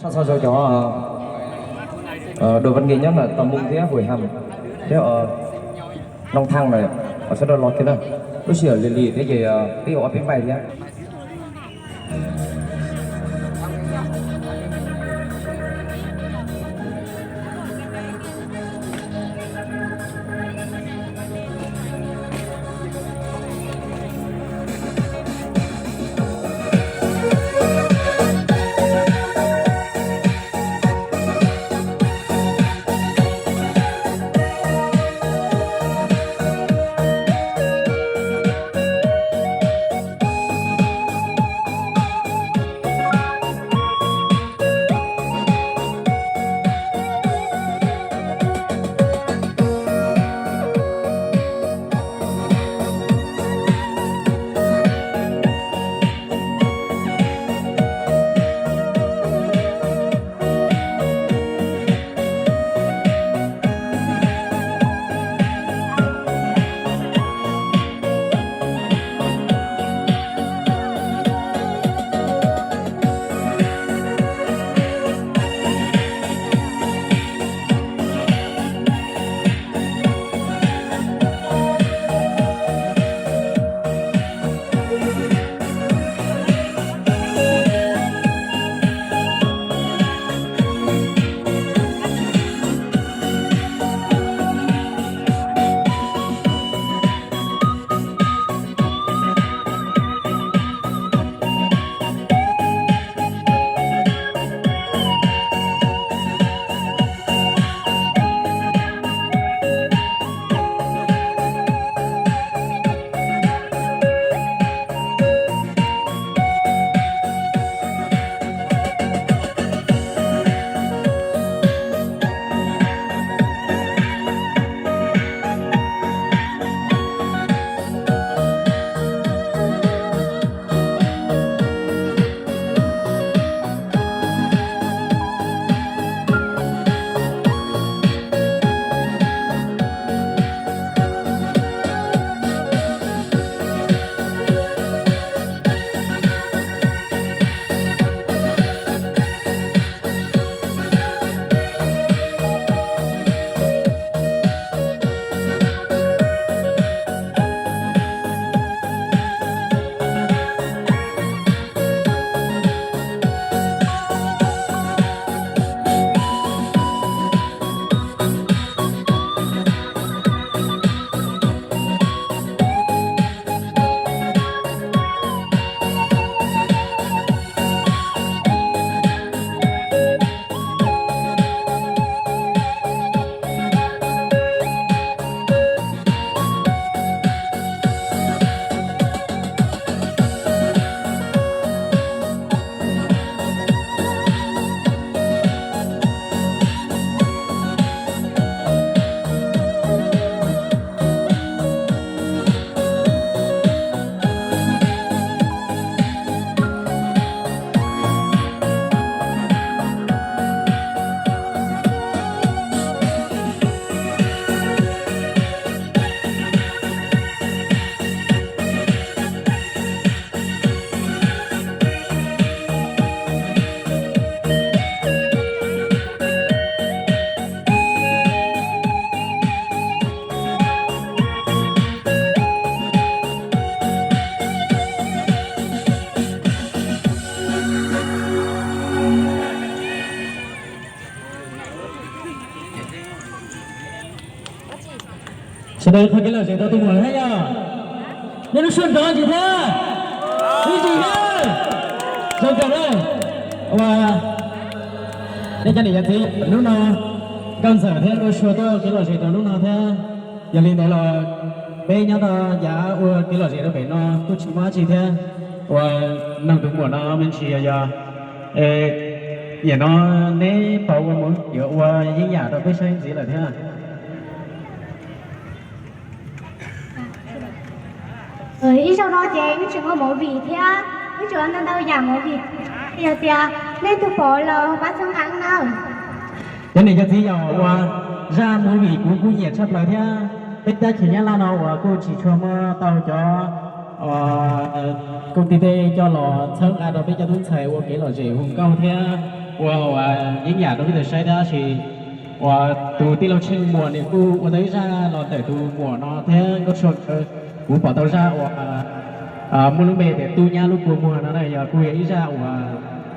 Txog rau cov đồ văn nghệ nyob ntawm Tòm Mus thiab Hùi Hàm thiab Nong Thang na, sawv daws los kiag na. Lub sij hawm lig lig thiab ces peb ua ob peb npaij thiab. Sawv daws qhov kev lom zem tau tuaj mus lawm thiab yog? Nej lub suab nrov ntsis thiab. Ib ntsis thiab. Zoo kawg na. Ua, nej cov niam cov txiv hnub no nkauj ntxawm thiab nkauj sua tuaj kev lom zem rau hnub no thiab. Yog li ntawd los peb nyob tau yav ua kev lom zem rau pem no kuj tsis muaj dab tsi thiab. Ua, noog tus muam no me ntsis yog, yog, nim no neb puas ua mus yuav ua yeeb yam rau peb saib ntxiv lawm thiab? Ib zaug no ces wb tseem ua movie thiab, wb tseem ua ntau ntau yam movie. Yog tias nej tus pom los pab txhawb nqa nawb. Cov niam cov txiv, yog ua zaj movie kuv kuj nyiam tshaj plaws thiab. Peb teb chaws Nyab Laj no uas kuj tsis tshua muaj tau cov koom tij tej coj los txhawb nqa rau peb cov tub ntxhais ua kev lom zem hu nkauj thiab. Ua, ua yeeb yam rau peb tau saib tab sis uas tus tij laug Tsheej Muas nws kuj ua tau ib zaj los ntawm tus muam no thiab Nkauj Tshuaj nkawd. Kuv pom tau zaj uas muaj lub npe tias Tub Nyab Lub Kua Muag no na, yog kuj yog ib zaj uas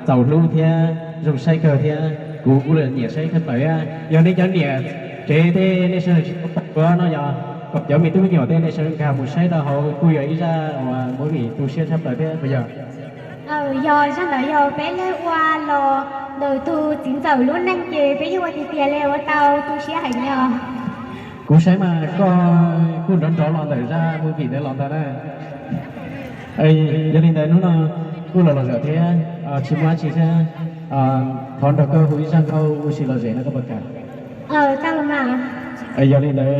txaus hlub thiab zoo saib kawg thiab kuv kuj nyiam saib thaj plaws thiab. Yog nej cov niam tsev tej nej sawv daws tsis tau pom no yog kom cov me tub me nyuam tej nej sawv daws nkag mus saib rau hauv, kuj yog ib zaj uas movie tu siab thaj plaws thiab puas yog? Yog zaj ntawd yog peb lawv ua los ntawm tus txiv ntxawm lub neej ces peb yeej ua tiag tiag li, ua tau tu siab heev li os. Kuv saib mas koj kuj nrov nrov los ntawm zaj movie ntawd los ntag na. Yog li ntawd hnub no kuj los lom zem thiab tsis muaj dab tsi thiab, thov nrog koj hu ib zaj nkauj ua si lom zem no koj puas kam? Yog li ntawd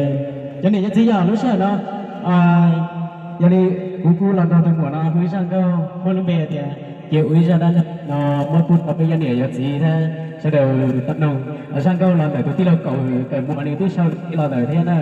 cov niam cov txiv, yog lub sij hawm no, yog li kuv kuj los nrog tus muam no hu ib zaj nkauj muaj lub npe tias Cia Ua Ib Zaj Dab Neeg no, muab pub rau peb cov niam cov txiv thiab sawv daws tau noog. Zaj nkauj los ntawm tus tij laug Kaum Kawm Muas nws twb sau los ntawm thiab na.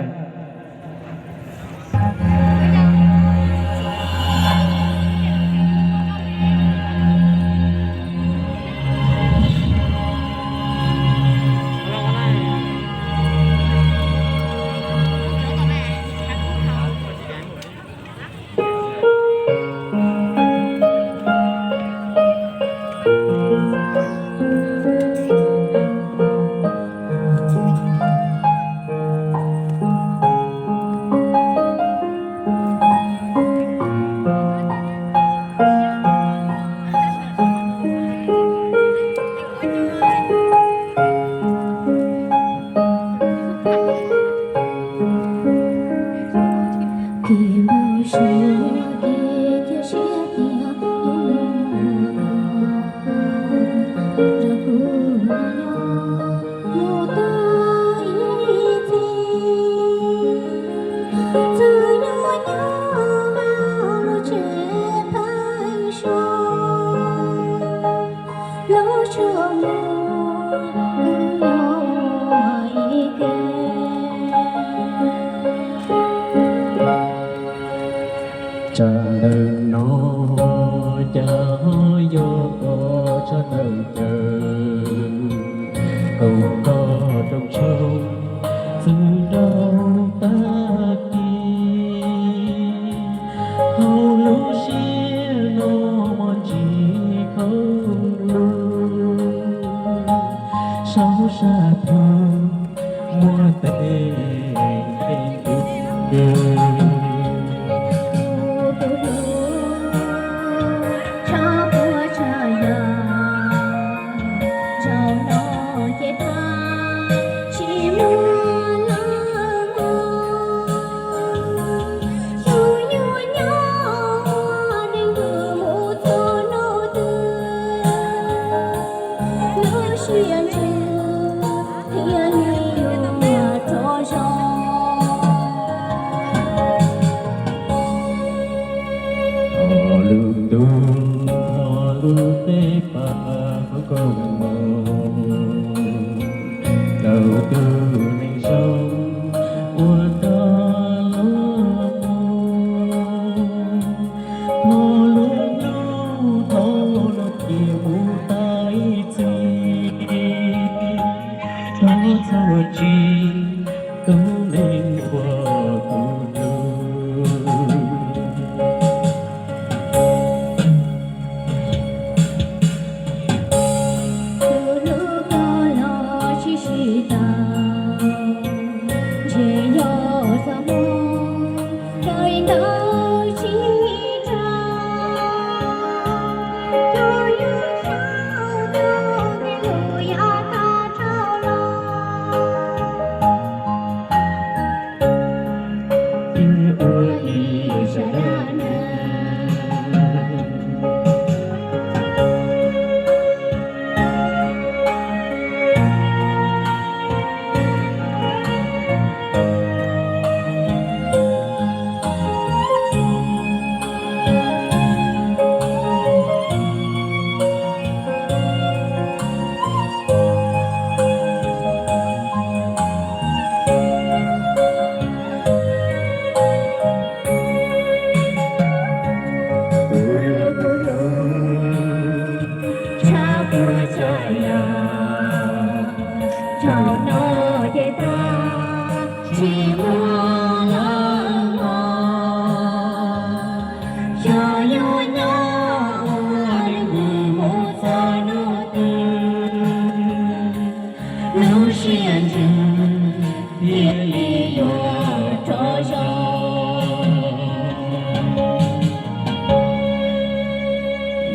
Tsam ntawm no cas ho yog koj tshaj tawm caws, kaum koj rooj tshoob txwm nraug tag kis, hauv lub siab no muaj ntsis khaub ntuj, saum sab plhu muaj tes nkees nkees. Lub ntuj thov lub teb pas koob koob mus, rau tus neeg zoo ua rau lub mus, thov lub hnub thov lub cia mus tau ib txhis, thov txhob tsim tus neeg uas kuv hlub. Kuv hlub koj los tsis sib tau, ntshe yog txoj hmoo kaw ntawv tsis nrog, koj yuav xyaum tau tej lus yav tag rau los. Cia ua ib zaj dab neeg. Thaum no ces tag tsis muaj lawm mog, xyov yuav nyob ua neeg vwm mus txog hnub twg, lub siab ntsws thiaj li yuav rov zoo.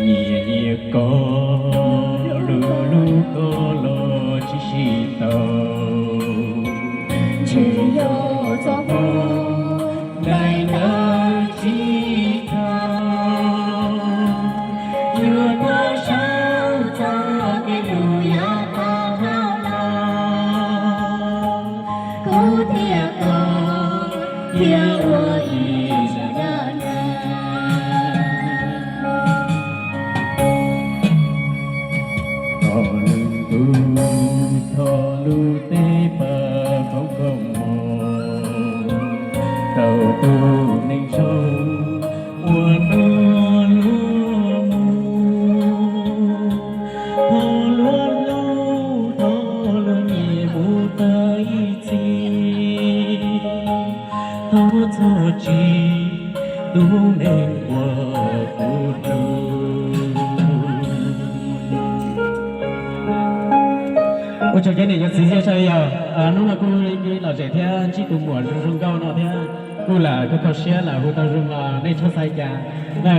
Nyias nyias koj, lub lub koj los tsis sib tau, ntshe yog txoj hmoo nqaij ntawd tsis tau, yuav tuaj saib txoj kev hlub yav tag dhau los, kuv thiab koj thiaj ua ib zaj dab neeg. Thaum lub ntuj, thaum lub teb pab khoob kho mos, thaum tus neeg zoo ua luaj luaj mus, thov luag hlub, thov luag nyiam mus tag ib txhis, thov txhob tsim tus neeg uas kuv hlub. Ua tsaug cov niam cov txiv thiab sawv daws, hnub no kuj lom zem thiab ntsib tus muam zoo zoo nkauj no thiab, kuj lam kho kho siab lam hu tau zoo los nej txhob xav cas na.